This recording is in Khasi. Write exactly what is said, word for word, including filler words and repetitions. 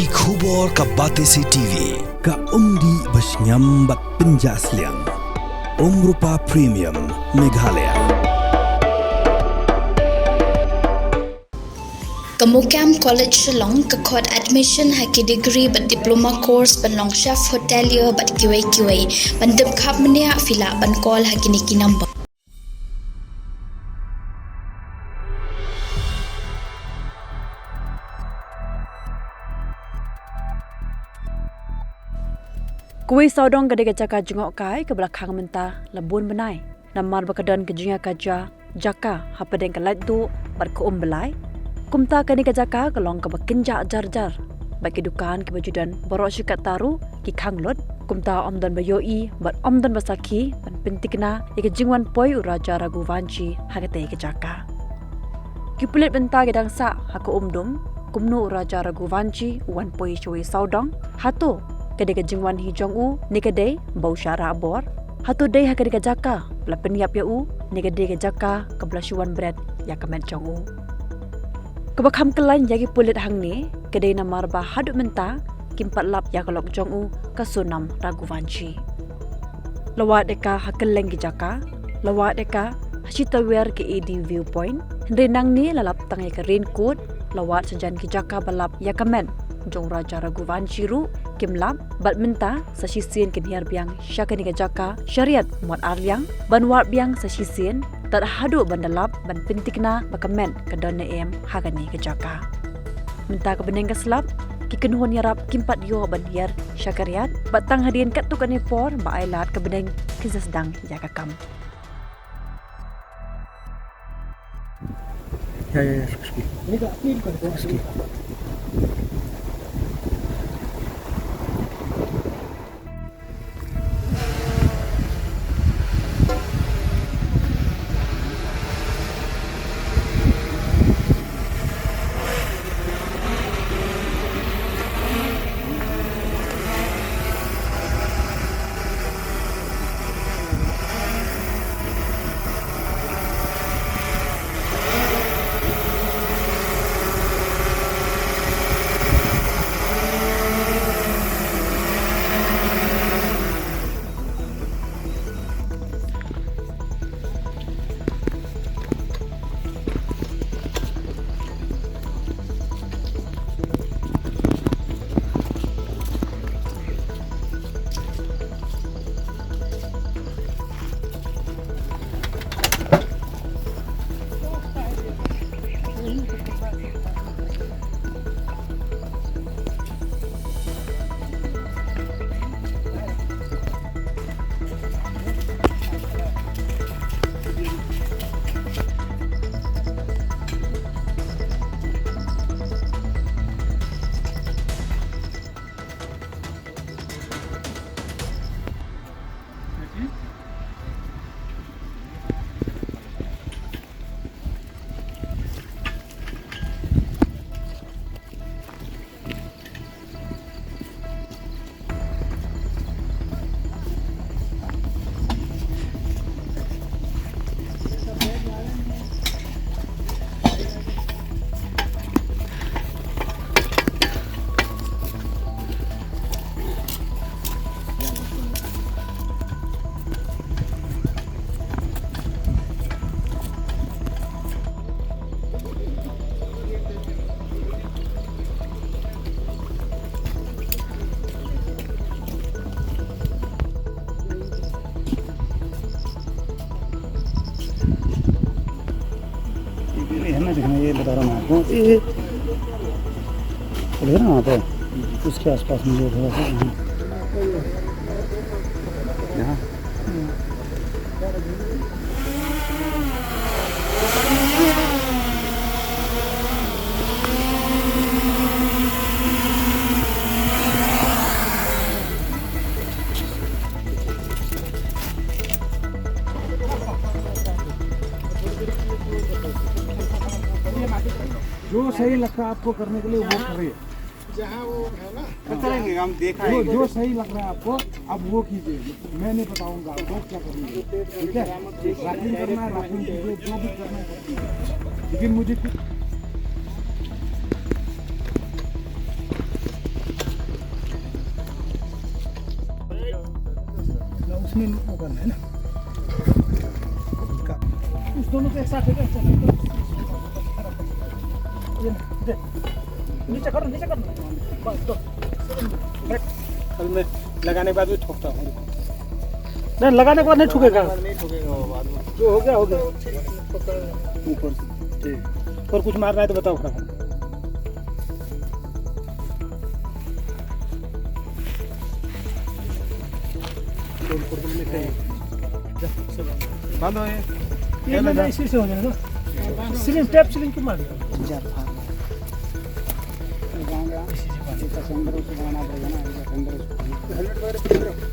Ki khubor ka Batesi T V, ka umdih ba shngiam bad pynjah sliang. Umrupa Premium, Meghalaya. Ka MOKAM College Shillong ka khot admission ha ki degree bad diploma course ban long chef hotelier bad kiwei kiwei, ban tip khap mynne, phi lah ban call ha kine ki number. Kawei sawdong ka dei ka jaka jngohkai kaba la khang mynta la bun bnai namar ba ka don ka jingïakajia jaka hapdeng ka Laitduh bad ka Umblai. Kumta kane ka jaka ka long kaba kynjah jar jar bad ki dukan kiba ju don baroh shi katta ruh ki khang lut. Kumta ym don ba ïohi bad ym don ba sakhi ban pynthikna ïa ka jingwan poi u Raja Raghuvanshi ha katei ka jaka. Ki pulit mynta ki dang sah ha ka umdum kumno u Raja Raghuvanshi u wan poi sha kawei sawdong. Hato ka dei ka jingwan hi jong u ne ka dei ba u shah rah bor? Hato dei ha kane ka jaka ba la pynïap ïa u ne ka dei ka jaka kaba la shu wan bret ïa ka met jong u? Kaba kham kyllain ïa ki pulit hangne ka dei namar ba haduh mynta kim pat lap ïa ka lok jong u ka Sonam Raghuvanshi. La wad ïa ka ha kylleng ki jaka, la wad ïa ka ha shi tawiar ka A D View Point. Hynrei nangne la lap tang ïa ka raincoat, la wad shajan ki jaka ba lap ïa ka met jong u Raja Raghuvanshi ruh kim lap. Bad mynta sa shisien kin hiar biang sha kane ka jaka sha riat mot ar liang ban wad biang sa shisien tad haduh ban da lap ban pynthikna ba ka met ka don ne em ha kane ka jaka. Mynta ka bneng ka slap, ki kynhun ïarap kim pat ïoh ban hiar sha ka riat bad tang hadien katto katne por ba ai lad ka bneng kin sa sdang ïa ka kam. Ya, ya, ya, suki, suki. Suki. ये है ना, देखना, ये बता रहा हूँ मैं आपको, ये, ये बोलेगा ना वहाँ पे, उसके आसपास में जो थोड़ा सा, हाँ। यहाँ। जो सही लगता है आपको करने के लिए, वो करिए। जहाँ वो है ना, तो चलेंगे, हम देखा जो, है। जो सही लग रहा है आपको, आप वो कीजिए। मैं नहीं बताऊंगा आपको क्या करना है, ठीक है? राखिंग करना है, राखिंग कीजिए, जो भी करना है, कर दीजिए। लेकिन मुझे कुछ। नहीं, वो करना है ना। का-, उस दोनों को एक साथ है क्या? ये ना, दे। नीचे करो, नीचे करो। बस, दो। बैठ। कल मैं लगाने के बाद भी ठोकता हूँ। नहीं, लगाने के बाद नहीं ठुकेगा। नहीं ठुकेगा वो बाद में। जो हो गया, हो गया। ऊपर से। ठीक। और कुछ मारना है तो बताओ फटाफट। बंद हो ये। ये ना, इसी से हो जाएगा। सीलिंग, टैप सीलिंग क्यों मार दिया? हेलमेट वगैरह पहन रहे हो?